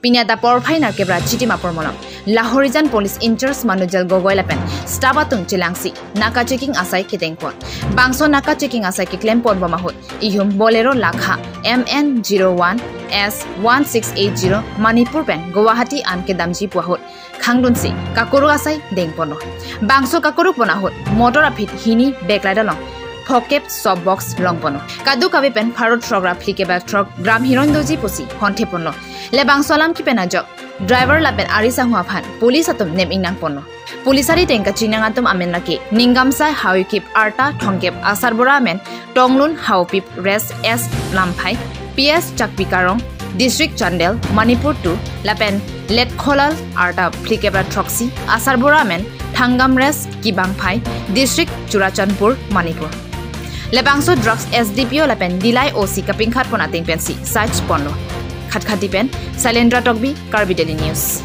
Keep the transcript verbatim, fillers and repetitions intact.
Pini adap porphai nerkep ra Chitim apor malom Lahorijan Police Incharge Manujal Gogoi lapen staff atum chelangsi naka checking asai kedengpon. Bangso naka checking asai keklempon bom ahut ihum Bolero lakha M N zero one S one six eight zero Manipur pen Guwahati an kedamji pu ahut khangdunsi kakuruk asai dengponlo. Bangso kakurukpon ahut motor aphi hini backlight along phokep sop box longponlo. Kadokave pen pharo throk ra phlikep ra throk gram hiron doji pusi hontheponlo. Labangso alam kepen ajok driver lapen ari sangho aphan police atum nem ingnangponlo. Police arideng kachinang atum amen lake Ningamsai Haokip arta thomkep Asar Bora amen Tonglun Haopip Res S Lamphai, P S Chakpi Karong, District Chandel, Manipur two, lapen Letkholal arta phlikep ra throksi Asar Bora amen Thangam Res Kibangphai, District Churachandpur, Manipur. Labangso drugs S D P O lapen Dillai O C kapinkhatpon ateng pensi seized ponlo. Khatkhati pen Sailendra Tokbi, Karbi Daily News.